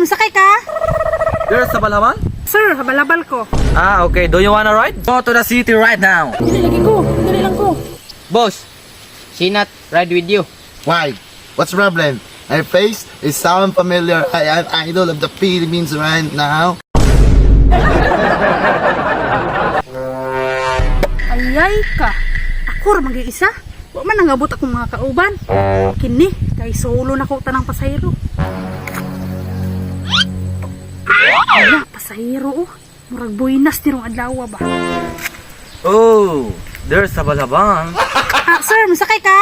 Masakay ka? There's habal-habal? Sir, habal-habal ko. Ah, okay. Do you wanna ride? Go to the city right now. Dili lagi ko. Dili lang ko. Boss, she not ride with you. Why? What's the problem? My face is sound familiar. I am idol of the Philippines right now. Ayay ka. Ako ra mag-iisa. Wa man nangabot akong mga kauban. Kini, kay solo na ko tanang pasahero. Ala, pasahero oh. Murag buinas tirong adlaw ba? Oh, there's habal-habal. Ah, sir, masakay ka?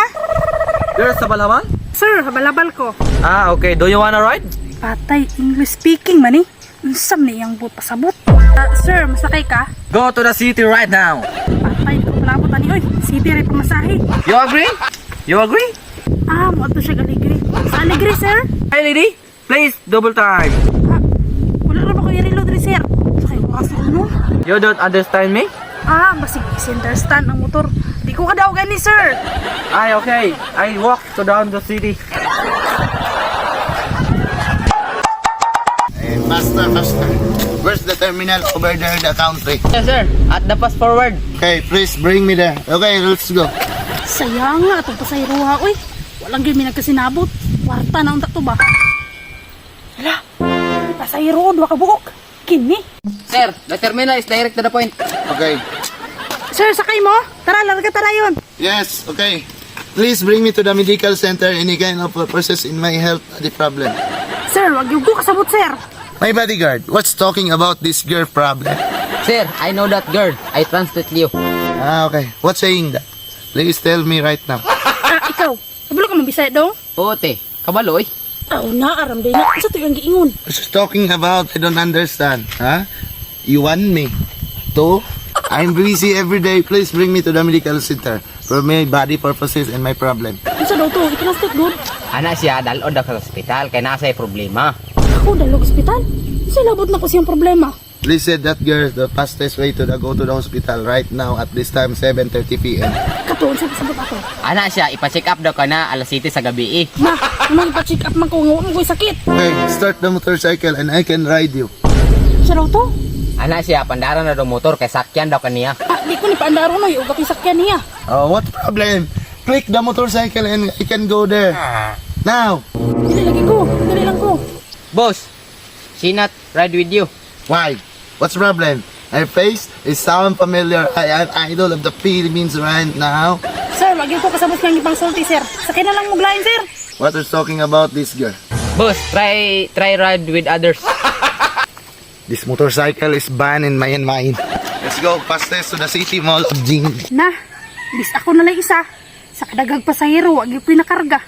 There's habal-habal? Sir, habal-habal ko. Ah, okay. Do you wanna ride? Patay, English speaking man eh. Unsam ni iyang buot pasabot. Ah, sir, masakay ka? Go to the city right now. Patay, ko palabot ani oy. City ray pamasahe. You agree? You agree? Ah, mo ato siya Alegre. Sa Alegre, sir? Hey, lady. Please, double time. Ah, wala ra ba ko i-reload diri, sir? Sakay ko no? You don't understand me? Ah, basig center stand ang motor. Di ko kadaw gani, sir. Ay, okay. I walk to down the city. Hey, faster, faster. Where's the terminal over there in the country? Yes, sir. At the fast forward. Okay, please bring me there. Okay, let's go. Sayang nga atong pasahero ha, oy. Walang gyud mi nagkasinabot. Kwarta na unta to ba? Hala, pasahero duha ka buok. Kini. Sir, the terminal is direct to the point. Okay. Sir, sakay mo? Tara, larga tara yon. Yes, okay. Please bring me to the medical center. Any kind of process in my health, the problem. Sir, wag gyud ko kasabot, sir. My bodyguard, what's talking about this girl problem? Sir, I know that girl. I translate you. Ah, okay. What's saying that? Please tell me right now. Ah, ikaw. Kabalo ka mabisaya dong? Oo, te. Kabalo, oy. Aw na, aram day na. Unsa to yung giingon? What's talking about? I don't understand. Huh? You want me to? I'm busy every day. Please bring me to the medical center for my body purposes and my problem. Unsa daw to? I-translate gud. Ana siya, dalon daw sa ospital. Kay naa siya'y problema. Ako dalog ospital. Unsa labot na ko siyang problema? Please said that girl the fastest way to the go to the hospital right now at this time, 7:30 p.m. Kato, unsa pasabot ato? Ana siya, ipa-check up daw ka na alas 7 sa gabi eh. Ma, nung ipa-check up man ko nga wa man ko'y sakit. Okay, start the motorcycle and I can ride you. Unsa daw to? Ana siya, pandaran na daw motor kay sakyan daw kaniya. Ah, di ko ni paandaro no, ug akong sakyan niya. Oh, what problem? Click the motorcycle and I can go there. Now. Dili lagi ko, dili lang ko. Boss, she not ride with you. Why? What's the problem? My face is sound familiar. I am idol of the Philippines right now. Sir, wag gyud ko kasabot nga ipang sulti, sir. Sakay na lang mo lain, sir. What is talking about this girl? Boss, try ride with others. This motorcycle is banned in my and mine. Let's go fastest to the city mall of Jing. Na, bis ako na lang isa. Sa kadagag pasahero, wag gyud ko'y nakarga.